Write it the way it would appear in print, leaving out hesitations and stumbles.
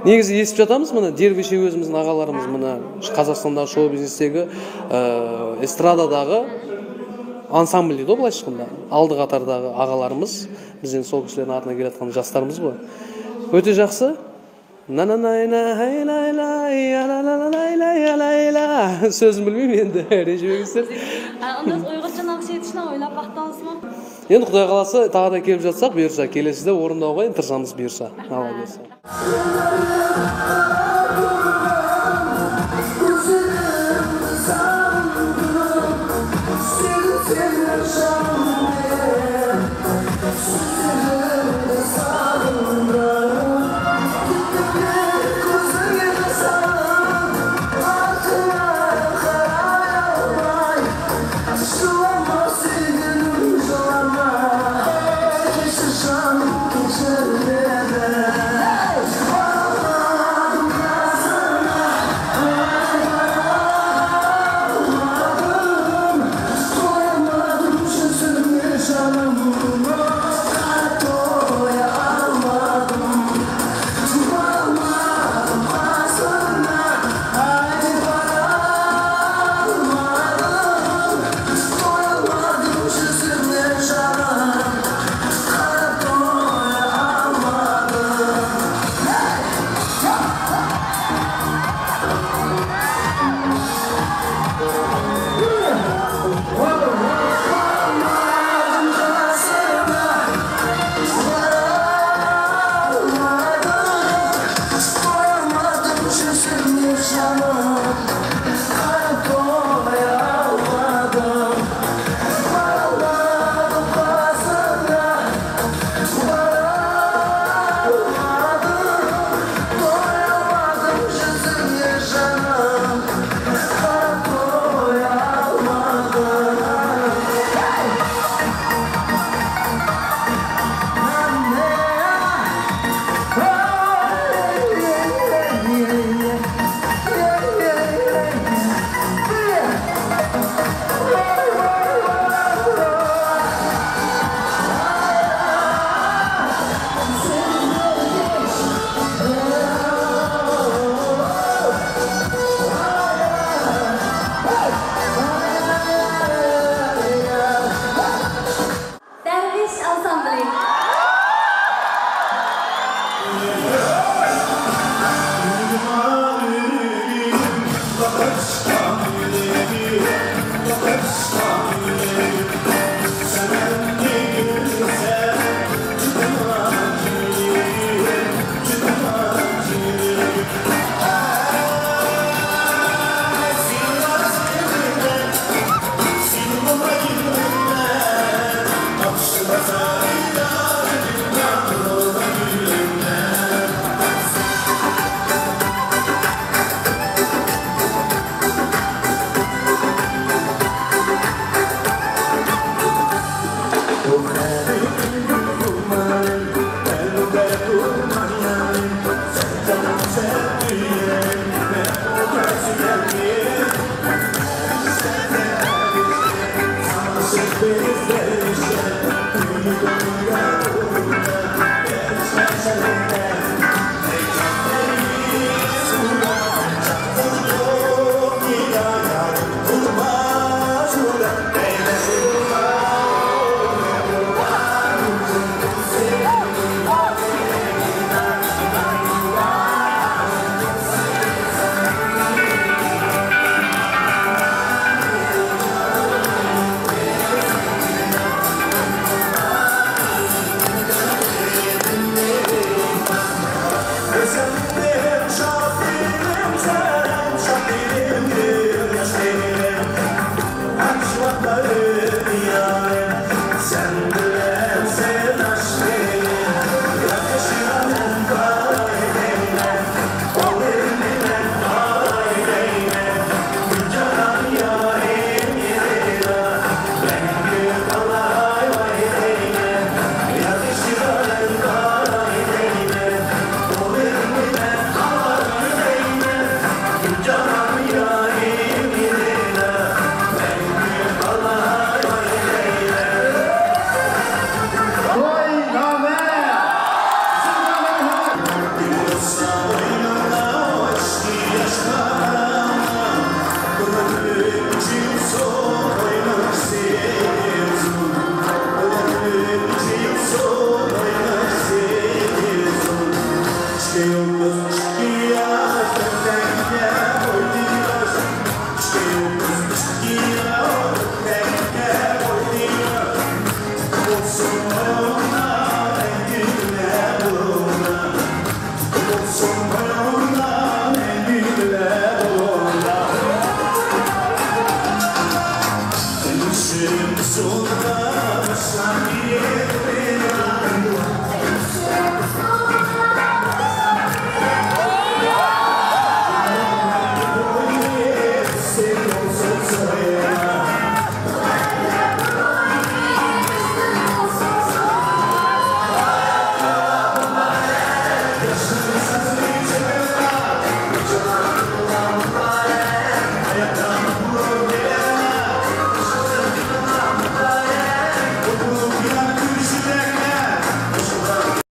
Негізі естіп жатамыз, мына Дервише өзіміздің ағаларымыз, мына Қазақстандағы шоу бизнестегі, эстрададағы ансамбль дейді ғой былайша айтқанда, алды қатардағы ағаларымыз, біз енді сол кісілердің артынан келе жатқан жастармыз ғой. Өте жақсы. Сөзін білмеймін енді, ренжімеңіздер. Unda uyg'urcha naqsh etishni o'ylab baqdingizmi? Енді Құдай қаласа, тағы да келіп жатсақ, бұйырса, келесіде орындауға енді тырысамыз, бұйырса, Алла бұйырса. Yıldız iki tekke koydular. Yıldız iki tekke koydular. Olsun ona, güne buna. Olsun ona.